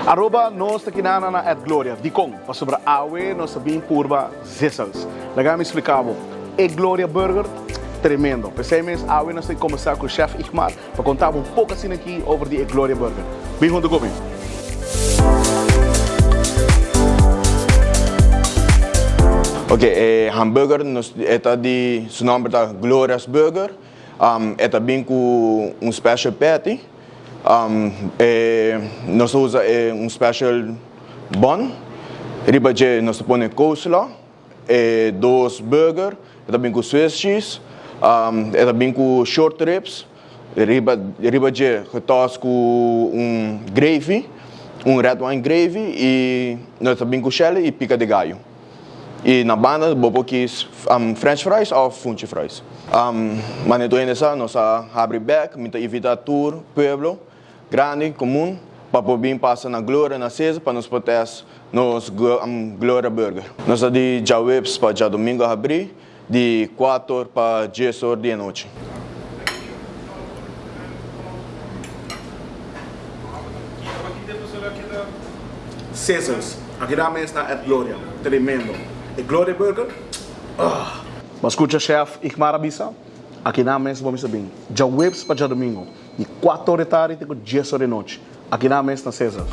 Aruba nos ta kinana na Ed Gloria. Dikon? Pasobra awe nos ta bin purba Zissels. Laga mi splika bo. E Gloria Burger? Tremendo. P'esei mes awe nos ta kombersa ku Chef Igmar pa konta bo un poko asina aki over di e Gloria Burger. Bin huntu ku mi. Ok, e hamburger nos e ta di su nomber ta Gloria's Burger. E ta bin ku un special patty. E nos ta usa e un special bun. Riba dje nos ta pone coleslaw. E dos burger e ta bin ku Swiss cheese. E ta bin ku short ribs. Riba riba dje getos ku un gravy, un red wine gravy i nos ta bin ku shell i pica de gallo. I na banda bo por kis french fries of funchi fries. Manera tur hende sa nos a habri bek, mi ta invita tur pueblo grandi komun pa por bin pasa na Gloria na Cesar pa nos por test nos Gloria Burger. Nos ta di djaweps pa djadomingo a habri di kuater pa dies or di anochi. Caesars, aki nan mes na At Gloria. Tremendo. E Gloria Burger, ah! Bo a scucha Chef Igmar a bisa? Aki nan mes bo mester bin. Djaweps pa djadomingo, di kuater or di tardi te ku dies or di nochi. Aki nan mes na Caesars.